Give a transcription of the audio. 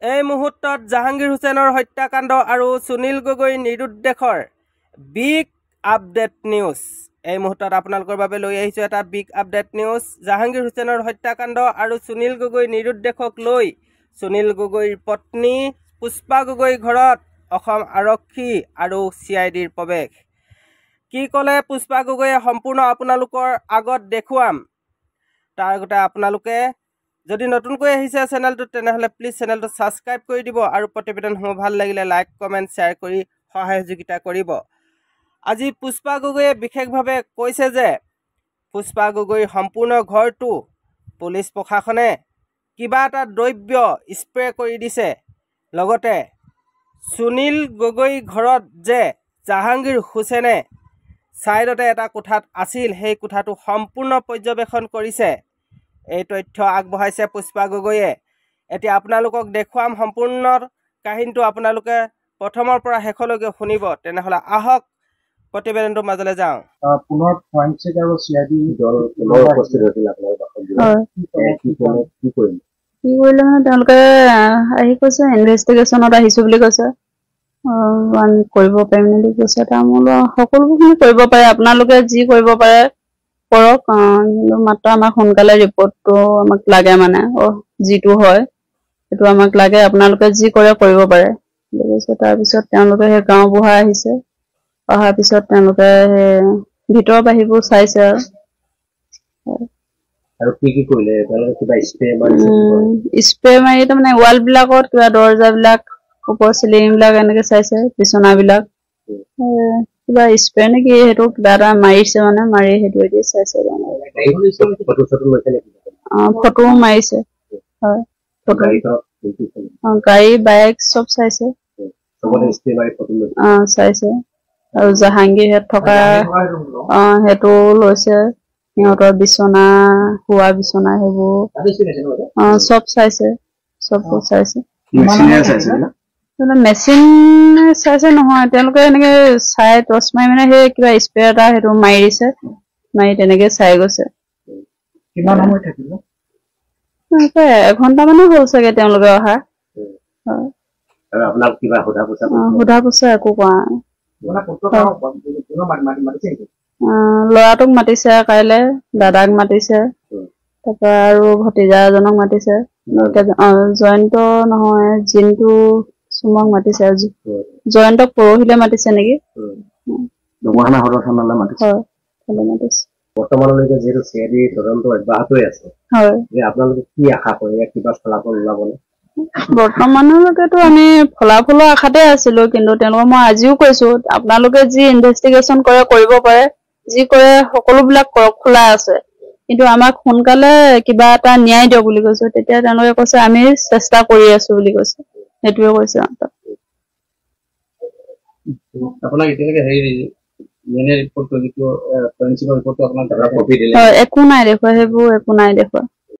এই মুহূৰ্তত জাহাংগীৰ হুছেইনৰ হত্যাকাণ্ড আৰু সুনীল গগৈৰ নিৰুদ্দেশৰ বিগ আপডেট নিউজ। এই মুহূৰ্তত আপোনালোকৰ বাবে লৈ আহিছোঁ এটা বিগ আপডেট নিউজ। জাহাংগীৰ হুছেইনৰ হত্যাকাণ্ড আৰু সুনীল গগৈৰ নিৰুদ্দেশক লৈ সুনীল গগৈৰ পত্নী পুষ্পা গগৈৰ ঘৰত অসম আৰক্ষী আৰু চি I ডিৰ প্ৰৱেশ। কি ক'লে পুষ্পা গগৈয়ে সম্পূৰ্ণ আপোনালোকৰ আগত দেখুৱাম। তাৰ আগতে আপোনালোকে যদি নতুনকৈ আহিছে চেনেলটোত, তেনেহ'লে প্লিজ চেনেলটো ছাবস্ক্ৰাইব কৰি দিব আৰু প্ৰতিবেদনসমূহ ভাল লাগিলে লাইক, কমেণ্ট, শ্বেয়াৰ কৰি সহায় সহযোগিতা কৰিব। আজি পুষ্পা গগৈয়ে বিশেষভাৱে কৈছে যে পুষ্পা গগৈৰ সম্পূৰ্ণ ঘৰটো পুলিচ প্ৰশাসনে কিবা এটা দ্ৰব্য স্প্ৰে কৰি দিছে। লগতে সুনীল গগৈৰ ঘৰত যে জাহাংগীৰ হুছেইনে ছাইডতে এটা কোঠাত আছিল, সেই কোঠাটো সম্পূৰ্ণ পৰ্যবেক্ষণ কৰিছে। এই তথ্য আগবঢ়াইছে পুষ্পা গগৈয়ে। এতিয়া আপোনালোকক দেখুৱাম সম্পূৰ্ণ কাহিনীটো, আপোনালোকে প্ৰথমৰ পৰা শেষলৈকে শুনিব। তেনেহ'লে আহক প্ৰতিবেদনটোৰ মাজলৈ যাওঁ। পুনৰ ফৰেনচিক আৰু চি I D দল পুনৰ উপস্থিত হৈছিল আপোনাৰ বাসগৃহত। হয়। কি ক'লে, কি কৰিলে? কি কৰিলে মানে তেওঁলোকে আহি কৈছে ইনভেষ্টিগেশ্যনত আহিছো বুলি কৈছে। আমি কৰিব পাৰিম বুলি কৈছে। তাৰ মই বোলো সকলোখিনি কৰিব পাৰে, আপোনালোকে যি কৰিব পাৰে কৰক, কিন্তু মাত্ৰ আমাক সোনকালে ৰিপৰ্টটো আমাক লাগে, মানে যিটো হয় সেইটো আমাক লাগে, আপোনালোকে যি কৰে কৰিব পাৰে বুলি কৈছে। তাৰপিছত তেওঁলোকে সেই গাঁওবুঢ়া আহিছে, অহাৰ পিছত তেওঁলোকে সেই ভিতৰৰ বাহিৰবোৰ চাইছে। আৰু আৰু কি কি কৰিলে তেওঁলোকে? কিবা স্প্ৰে মাৰিছে? স্প্ৰে মাৰি তাৰমানে ৱাল বিলাকত কিবা, দৰ্জাবিলাক, ওপৰ চিলিং বিলাক এনেকে চাইছে, বিচনাবিলাক কিবা স্প্ৰে নে কি সেইটো কিবা এটা মাৰিছে, মানে মাৰি সেইটো চাইছে। ফটো চটো লৈছে নেকি? ফটোও মাৰিছে, হয়, ফটো। গাড়ীখনত দেখিছে? গাড়ী, বাইক চব চাইছে। চবতে স্প্ৰে মাৰি ফটো লৈছে? চাইছে। আৰু জাহাংগীৰহঁত থকা সেইটো লৈছে, সিহঁতৰ বিচনা, শোৱা বিচনা সেইবোৰ চব চাইছে, চব চাইছে। মেচিনেৰে চাইছে? মেচিন চাইছে নহয়, তেওঁলোকে এনেকে চাই টৰ্চ মাৰি, মানে সেই কিবা স্প্ৰে এটা সেইটো মাৰি দিছে, মাৰি তেনেকে চাই গৈছে। কিমান সময় থাকিব? এঘন্টা মানে হ'ল চাগে তেওঁলোকে অহা। আৰু আপোনাক কিবা সোধা পোছা? সোধা পোছা একো কৰা নাই। ল'ৰাটোক মাতিছে কাইলে, দাদাক মাতিছে, তাৰপৰা আৰু ভতিজা এজনক মাতিছে। জয়ন্ত নহয়, জিন্তু চুমক মাতিছে। জয়ন্তক পৰহিলে মাতিছে নেকি? ঢকুৱাখানা সদৰ থানালৈ মাতিছে? হয়, তালৈ মাতিছে। বৰ্তমানলৈকে যিহেতু চি I D তদন্ত অব্যাহত হৈ আছে, হয়, যে আপোনালোকে কি আশা কৰে, ইয়াত কিবা ফলাফল ওলাবনে? বৰ্তমানলৈকেতো আমি ফলাফলৰ আশাতে আছিলো, কিন্তু তেওঁলোকক মই আজিও কৈছো, আপোনালোকে যি ইনভেষ্টিগেশ্যন কৰে কৰিব পাৰে, যি কৰে সকলোবিলাক কৰক, খোলা আছে, কিন্তু আমাক সোনকালে কিবা এটা ন্যায় দিয়ক বুলি কৈছো। তেতিয়া তেওঁলোকে কৈছে আমি চেষ্টা কৰি আছো বুলি কৈছে, সেইটোৱে কৈছে। আপোনাক এতিয়ালৈকে হেৰি ডিএনএ ৰিপৰ্টটো, যিটো ফৰেনচিকৰ ৰিপৰ্টটো আপোনাক কপি দিলে? হয়, একো নাই দেখুওৱা, সেইবোৰ একো নাই দেখুওৱা।